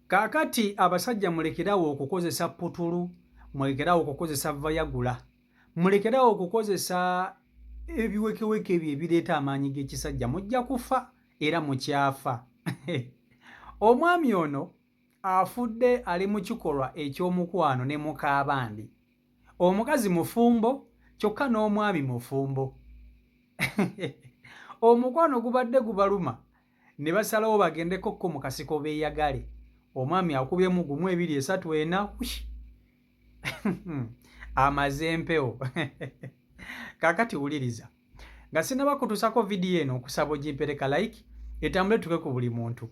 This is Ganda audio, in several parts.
Kaakati abasajja mulekerawo okukozesa putulu, mulekerawo okukozesa vayagula, mulekerawo okukozesa ebiwekeweke ebyo ebireeta amaanyi g'ekisajja, mujja kufa era mukyafa. Omwami ono afudde ali mu kikolwa eky'omukwano ne mukaabandi. Omukazi mufumbo kyokka n'omwami mufumbo. Omukwano gubadde gubaluma ne basalawo bagendeko ko mu kasiko beeyagale. Omwami akubyemu gumu ebiri esatu ena amaze empewo. Kaakati wuliriza nga sinaba kutusako vidiyo eno, okusaba ogimpereka like etambule tuke ku buli muntu.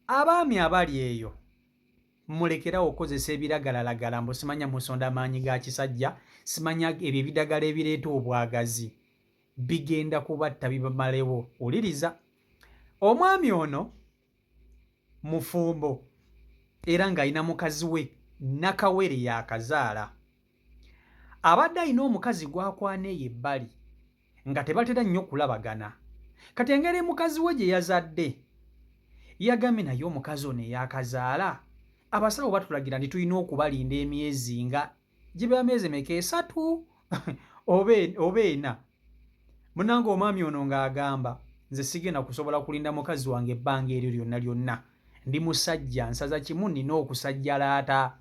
Abaami abali eyo mulekerawo okukozesa ebiragalalagala, mbu simanya musonda maanyi ga kisajja, simanya ebyo ebidagala ebireeta obwagazi bigenda kubatta bibamalewo. Wuliriza, omwami ono mufumbo era ng'alina mukazi we nakawere yakazaala. Abadde alina omukazi gw'akwana eyo ebbali nga tebatera nnyo kulabagana. Kati engeri mukazi we gye yazadde, yagambye naye omukazi ono eyakazaala, abasawo batulagira nti tulina okubalinda emyezi nga gibeera myezi meka, 3 oba 4. Munange omwami ono ng'agamba nze sigenda kusobola kulinda mukazi wange ebbanga eryo lyonna lyonna, ndi musajja nsaza kimu, nina okusajjalaata.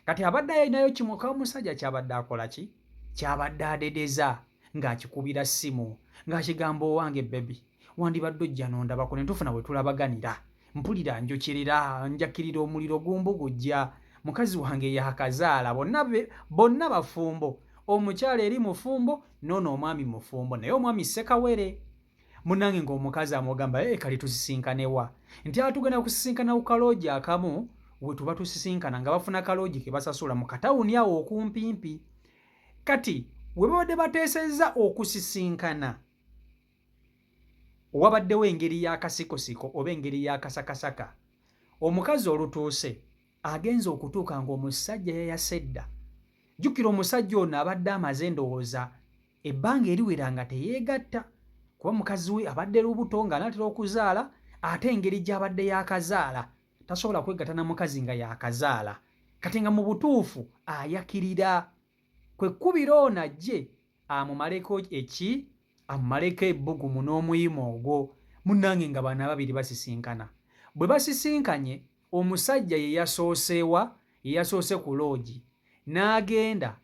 Kati abadde alinayo kimuka omusajja kyabadde akola ki, kyabadde adedeza ng'akikubira ssimu ng'akigamba owange baby, wandibadde ojja nondabako ne tufuna we tulabaganira, mpulira njokyerera, njakirira omuliro gumbugujja. Mukazi wange yakazaala, bonna bafumbo, omukyala eri mufumbo noono omwami mufumbo, naye omwami Ssekawere. Munnange ng'omukazi amugamba ee kale tusisinkanewa, nti atugenda kusisinkana ku kaloogi akamu we tuba tusisinkana, nga bafuna kaloogi ke basasula mu katawuni awo okumpimpi. Kati we babadde bateesezza okusisinkana, wabaddewo engeri y'akasikosiko oba engeri y'akasakasaka. Omukazi olutuuse agenze okutuuka ng'omusajja yayase dda. Jjukira omusajja ono abadde amaze endowooza ebbanga eriwera nga teyeegatta, kuba mukazi we abadde lubuto ng'anaatera okuzaala, ate engeri gy'abadde yaakazaala tasobola kwegatta na mukazi nga yaakazaala. Kati nga mu butuufu ayakirira kwe kkubira ono ajje amumaleko eki, amumaleko ebbugumu n'omuyima ogwo. Munnange nga bano ababiri basisinkana. Bwe basisinkanye, omusajja ye yasooseewa, ye yasoose ku loogi n'agenda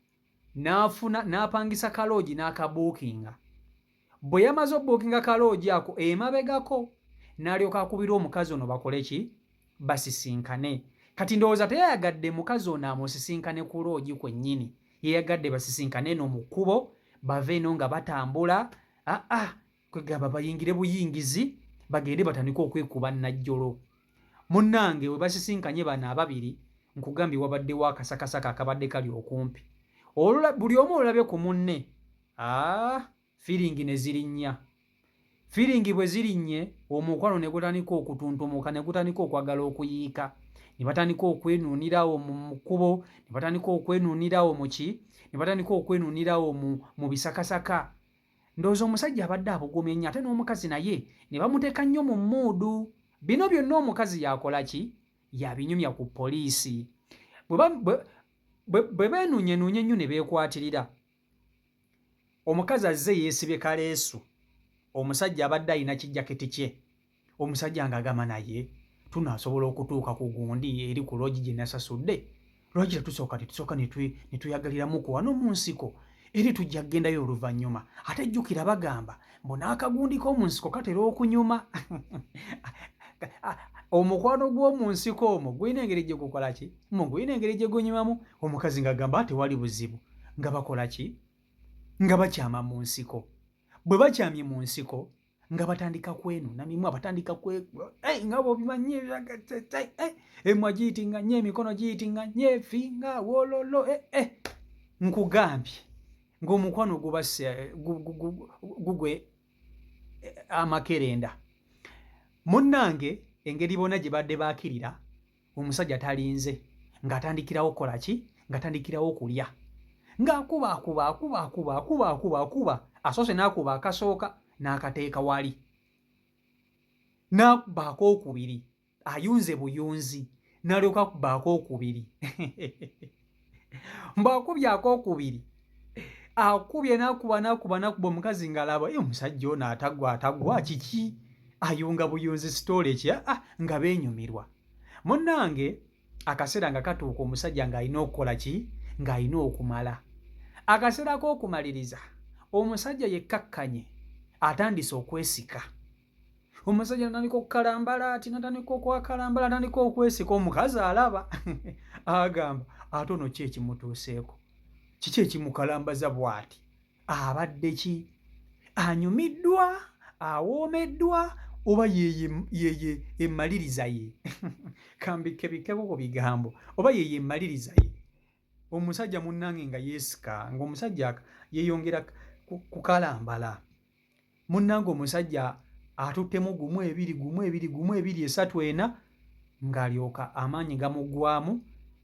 n'afuna n'apangisa kaloogi n'akabuukinga. Bwe yamaze obuukinga kaloogi ako emabegako, n'alyoka akubira omukazi ono bakole ki, basisinkane. Kati ndowooza teyayagadde mukazi ono amusisinkane ku loogi kwennyini, yeyagadde basisinkane eno mu kkubo, bave eno nga batambula, aa kwegamba bayingire buyingizi bagende batandike okwekuba najjolo. Munnange we basisinkanye bano ababiri, nkugambye wabaddewo akasakasaka akabadde kali okumpi. Buli omu olabye ku munne, feeling ne zirinnya. Feeling bwe zirinnye, omukwano ne gutandika okutuntumuka, ne gutandika okwagala okuyiika. Ne batandika okwenuunirawo mu kkubo, ne batandika okwenuunirawo mu ki, ne batandika okwenuunirawo mu bisakasaka. Ndowooza omusajja abadde abugumye nnyo, ate n'omukazi naye ne bamuteeka nnyo mu mmuudu. Bino byonna omukazi yakola ki, yabinyumya ku poliisi. Bwe beenuunyenuunye nnyo ne beekwatirira, omukazi azze yeesibye kaleesu, omusajja abadde alina kijjaketi kye. Omusajja ng'agamba naye tunaasobola okutuuka ku gundi eri ku loogi gye nasasudde, lwaki tetusooka tetusooka ne tweyagaliramuko wano mu nsiko eri, tujja kugendayo oluvannyuma. Ate jjukira bagamba mbu n'akagundi k'omu nsiko katera okunyuma. Omukwano gw'omu nsiko omwo gulina engeri gye gukola ki, mu gulina engeri gye gunyumamu. Omukazi ng'agamba tewali buzibu, nga bakola ki, nga bakyama mu nsiko. Bwe bakyamye mu nsiko nga batandika kwenuna mimwa, batandika kwe nga bw'obimanyi emwa giyitinga nnyo, emikono giyitinga nnyo, efinga wololo. Nkugambye ng'omukwano gubasse gugwe amakerenda. Munnange engeri bonna gye badde baakirira, omusajja talinze, ng'atandikirawo kukola ki, ng'atandikirawo okulya, ng'akuba akuba akuba akuba akuba akuba akuba. Asoose n'akuba akasooka n'akateeka wali, n'akuba akookubiri, ayunze buyunzi, N'alyoka akuba akookubiri. Mbu akubye akookubiri, akubye n'akuba n'akuba n'akuba, omukazi ng'alaba ye omusajja ono atagwa atagwa kiki, ayunga buyunzi sitoole ki, ah, nga beenyumirwa. Munnange, akaseera nga katuuka, omusajja ng'alina okukola ki? Ng'alina okumala. Akaseera k'okumaliriza, omusajja yekkakkanye, atandise okwesika. Omusajja natandika okukalambala ati, natandika okwakalambala, atandika okwesika. Omukazi alaba, agamba, ate ono ki ekimutuuseeko? Kiki ekimukalambaza bw'ati? Abadde ki? Anyumiddwa, awoomeddwa, oba yeye emmaliriza ye? Kambikkebikeko ku bigambo, oba yeye emmaliriza ye? Omusajja munnange nga yeesika, ng'omusajja yeeyongera kukalambala. Munnange, omusajja atuttemu gumu, ebiri, gumu, ebiri, gumu, ebiri, esatu, ena, ng'alyoka amaanyi gamuggwamu,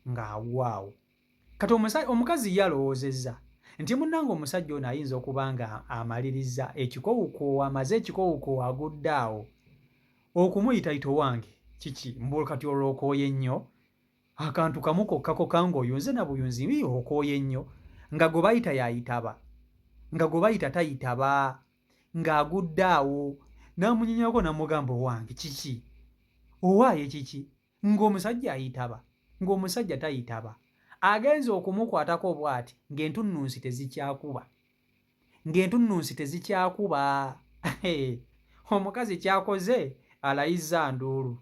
ng'agwawo. Kati omukazi ye alowoozezza nti munnange omusajja ono ayinza okuba nga amaliriza ekikowukoowo, amaze ekikowukoowo, agudde awo. Okumuyitayita, owange kiki? Mbu kati olwokooye nnyo, akantu kamu kokka kokka ng'oyunze na buyunzi, okooye nnyo. Nga gwe bayita yayitaba, nga gwe bayita tayitaba, ng'agudde awo. N'amunyinyako, n'amugamba, owange kiki? Owaaye kiki? Ng'omusajja ayitaba, ng'omusajja tayitaba. Agenze okumukwatako bw'ati, ng'entunnunsi tezikyakuba, ng'entunnunsi tezikyakuba. Omukazi kyakoze, alayizza nduulu,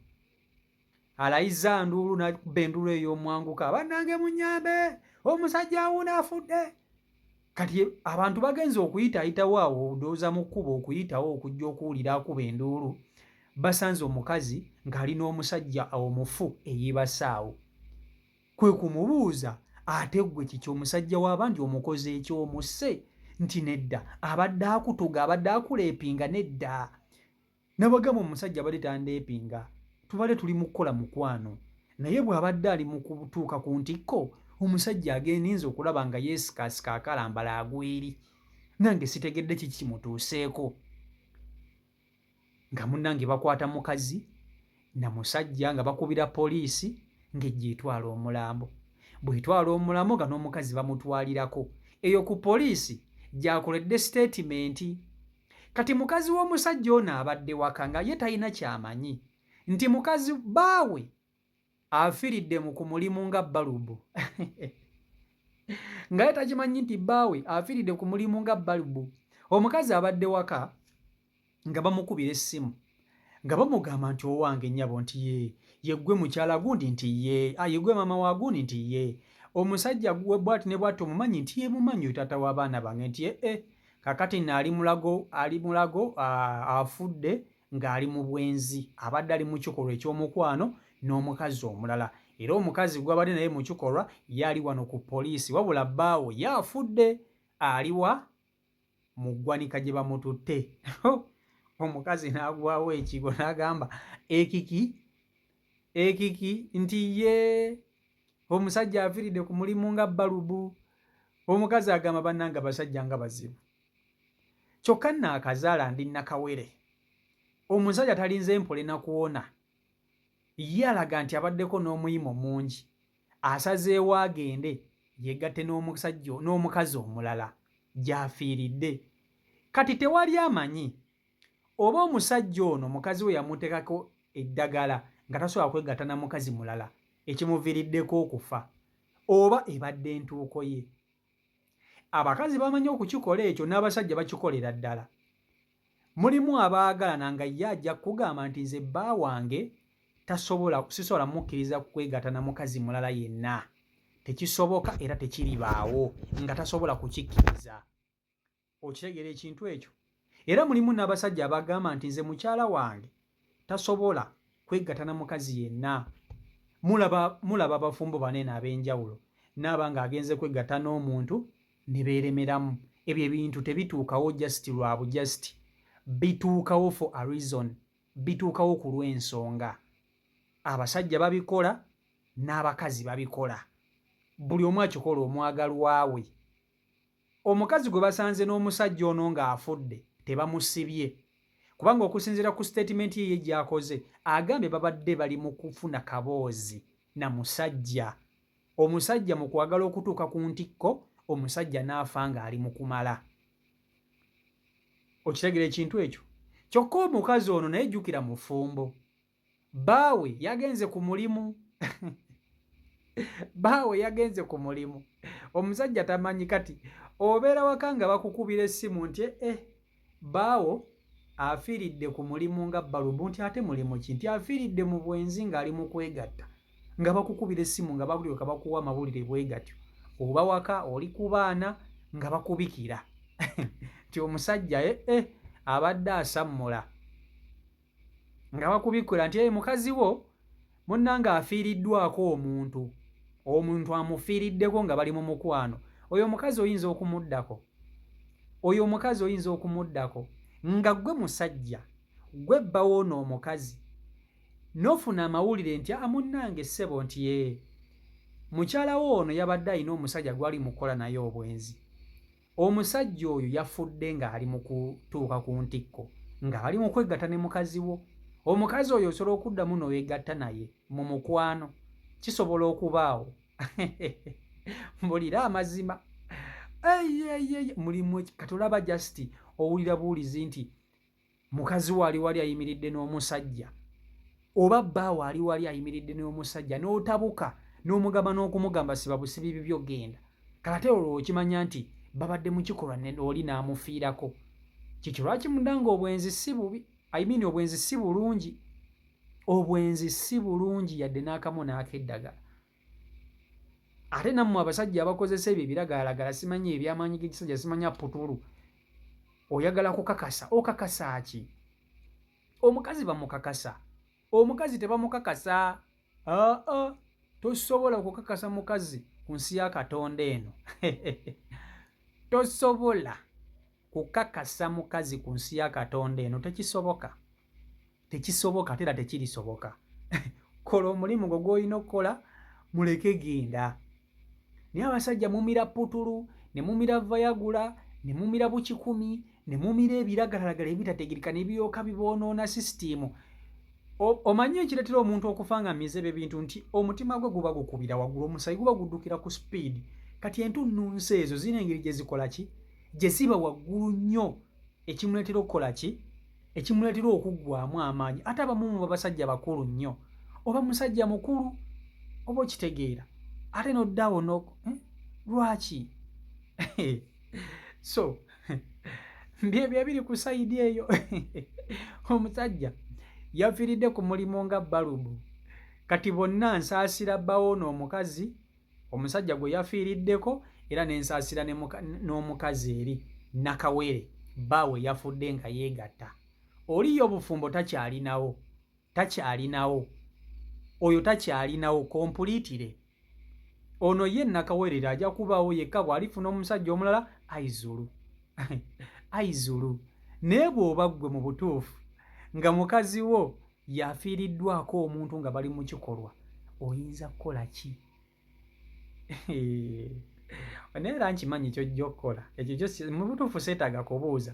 alayizza nduulu, n'akuba enduulu ey'omwanguka, bannange munyambe, omusajja awuuna afudde. Kati abantu bagenze okuyitaayitawo awo, ndowooza mu kkubo okuyitawo okujja okuwulira akuba enduulu, basanze omukazi ng'ali n'omusajja omufu eyeebase awo. Kwe kumubuuza, ate ggwe kiki? Omusajja w'abandi omukoze ekyomusse? Nti nedda, abadde akutuga, abadde akuleepinga? Nedda, nabagamba omusajja abadde tandeepinga, tubadde tuli mu kukola mukwano, naye bw'abadde ali mu kutuuka ku ntikko, omusajja agendinza okulaba nga yeesikaasika, akalambala, agwa eri. Nange sitegedde kiki kimutuuseeko. Nga munnange bakwata mukazi na musajja, nga bakubira poliisi, ng'ejja etwala omulambo. Bw'etwala omulambo, nga n'omukazi bamutwalirako eyo ku poliisi gy'akoledde statement. Kati mukazi w'omusajja ono abadde waka, nga ye talina kyamanyi nti mukazi baawe afiiridde mu ku mulimu nga balubu, nga ye takimanyi nti bbaawe afiiridde ku mulimu nga balubu. Omukazi abadde waka, nga bamukubira essimu, nga bamugamba nti, owange nnyabo, nti ye yeggwe mukyala gundi? Nti ye. Yeggwe maama wa gundi? Nti ye. Omusajja bwati ne bwati omumanyi? Nti ye, mumanyi, oyo taata w'abaana bange. Nti ee, kakati nno ali mulago, ali mulago, afudde ng'ali mu bwenzi, abadde ali mu kikolwa eky'omukwano n'omukazi omulala, era omukazi gw'abadde naye mu kikolwa ye ali wano ku poliisi, wabula bbaawo ye afudde, aliwa mu ggwanika gye bamututte. Omukazi n'agwawo ekigo, n'agamba, ekiki ekiki? Nti ye, omusajja afiiridde ku mulimu nga balubu. Omukazi agamba, bannange abasajja nga bazibu, kyokka nno akazaala ndi nakawere. Omusajja talinze mpole nakuwona, ye alaga nti abaddeko n'omuyimo mungi, asazeewo agende yegatte n'omusajja n'omukazi omulala gy'afiiridde. Kati tewali amanyi oba omusajja ono mukazi we yamuteekako eddagala nga tasobola kwegatta na mukazi mulala, ekimuviiriddeko okufa, oba ebadde entuuko ye. Abakazi bamanyi okukikola ekyo, n'abasajja bakikolera ddala. Mulimu abaagalana nga ye ajja kukugamba nti nze bba wange tasobola, sisobola mukkiriza kwegatta na mukazi mulala yenna, tekisoboka era tekiribaawo, nga tasobola kukikkiriza. Okitegeera ekintu ekyo? Era mulimu n'abasajja abagamba nti nze mukyala wange tasobola kwegatta na mukazi yenna. Mulaba, mulaba abafumbo banene ab'enjawulo naaba ng'agenze kwegatta n'omuntu ne beeremeramu. Ebyo ebintu tebituukawo just lwa bujust, bituukawo for a reason, bituukawo ku lw'ensonga. Abasajja babikola n'abakazi babikola, buli omu akikola omwagalwa we. Omukazi gwe basanze n'omusajja ono ng'afudde tebamusibye, kubanga okusinziira ku statement ye ye gy'akoze, agambye babadde bali mu kufuna kaboozi. na musajja. Omusajja mu kwagala okutuuka ku ntikko, omusajja n'afa ng'ali mu kumala. Okitegeera ekintu ekyo? Kyokka omukazi ono naye jjukira mufumbo. Bbaawe yagenze ku mulimu. Bbaawe yagenze ku mulimu. Omusajja tamanyi kati obeera waka nga bakukubira essimu nti eh, eh bbaawo afiiridde ku mulimu nga balubu nti ate mulimu ki nti afiiridde mu bwenzi ng'ali mu kwegatta nga bakukubira essimu nga balyoka bakuwa amawulire bwe gatyo oba waka oli ku baana nga bakubikira nti omusajja eh, eh abadde asammula nga bakubikkula nti mukazi wo munnange afiiriddwako omuntu omuntu amufiiriddeko nga bali mu mukwano oyo omukazi oyinza okumuddako oyo omukazi oyinza okumuddako nga ggwe musajja ggwe bbawo ono omukazi n'ofuna amawulire nti a munnange ssebo nti ee mukyala wo ono yabadde alina omusajja gwali mukukola naye obwenzi Omusajja oyo yafudde ng'ali mu kutuuka ku ntikko, ng'ali mu kwegatta ne mukazi wo. Omukazi oyo osobola okuddamu n'oyegatta naye mu mukwano? Kisobola okubaawo. Mbulira amazima. Eyeyeye mulimu kati olaba just owulira buwulizi nti mukazi wo ali wali ayimiridde n'omusajja oba bbaawo ali wali ayimiridde n'omusajja n'otabuka n'omugamba n'okumugamba siba busibi bibyo genda kale ate olwo okimanya nti babadde mu kikolwa oli n'amufiirako kiki lwaki mundanga obwenzi si bubi I mean obwenzi si bulungi obwenzi si bulungi yadde n'akamu n'akeddagala ate nammwe abasajja abakozesa ebyo ebiragalalagala simanyi ebyamaanyi g'ekisajja simanya putulu oyagala kukakasa okakasa ki omukazi bamukakasa omukazi tebamukakasa aa tosobola kukakasa mukazi ku nsi ya katonda eno tosobola kukakasa mukazi ku nsi ya katonda eno tekisoboka tekisoboka ate era tekirisoboka kola omulimu gwo gwolina okukola muleke genda naye abasajja mumira putulu ne mumira vayagula ne mumira bukikumi ne mumira ebiragalalagala ebitategereka ne biryoka biboonoona sisitiimu omanyi ekiretera omuntu okufa nga mize ebyo ebintu nti omutima gwe guba gukubira waggulu omusayi guba guddukira ku sipiidi kati entunnunsi ezo zirina engeri gye zikola ki gye ziba waggulu nnyo ekimuleetera okukola ki ekimuleetera okuggwamu amaanyi ate abamu muba basajja bakulu nnyo oba musajja mukulu oba okitegeera ate noddawo no eh? lwaki so byebyo ebiri ku sayidi eyo omusajja yafiiridde ku mulimu nga balubu kati bonna nsaasira bawoono omukazi omusajja gwe yafiiriddeko era ne nsaasira n'omukazi eri nakawere bbaawe yafudde nga yeegatta oli ye obufumbo takyalinawo takyalinawo oyo takyalinawo kompuliitire ono ye nakawerere ajja kubaawo yekka bw'alifuna omusajja omulala aizulu aizulu naye bw'oba ggwe mu butuufu nga mukazi wo yafiiriddwako omuntu nga bali mu kikolwa oyinza kukola ki naye era nkimanyi kyojja okukola ekyo kyo mu butuufu seetaaga kubuuza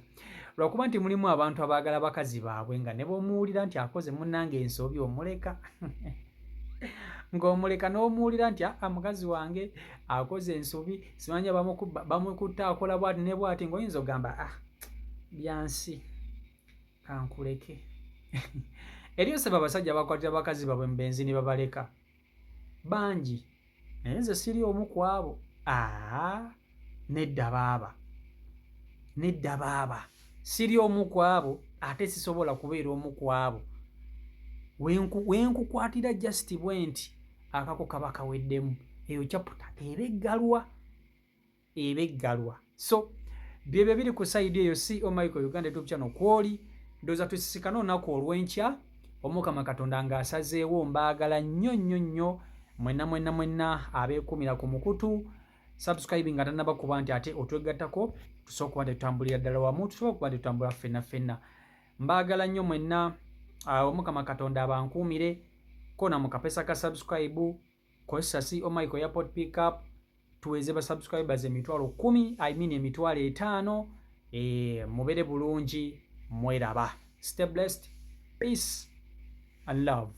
lwakuba nti mulimu abantu abaagala bakazi baabwe nga ne bw'omuwulira nti akoze munnange ensobi omuleka ng'omuleka n'omuwulira nti aa mukazi wange akoze ensobi simanya bamukutte akola bwati ne bwati ng'oyinza okugamba ah byansi kankuleke eriyo seba abasajja abakwatira bakazi babwe mu benzi ne babaleka bangi naye nze siri omu ku abo aa nedda baaba nedda baaba siri omu ku abo ate sisobola kubeera omu ku abo wenkukwatira just bwe nti akako kaba kaweddemu eyo chaputa eba eggalwa eba eggalwa so byebyo biri ku sayidi eyo ceo michael uganda youtube channel kwoli ndowooza tusisikane olunaku olw'enkya omukama katonda ng'asazeewo mbaagala nnyo nnyo nnyo mwenna mwenna mwenna abeekumira ku mukutu subscribe nga tanaba kuba nti ate otwegattako tusobola okuba nti tutambulira ddala wamu tusobola okuba nti tutambula ffenna ffenna mbaagala nnyo mwenna omukama katonda abankuumire kona mu kapesa ka subscribe kozesa ceo michael airport pickup tuweze ba subscribers 100,000 I mean 500,000 e, mubere bulungi mweraba stay blessed peace and love.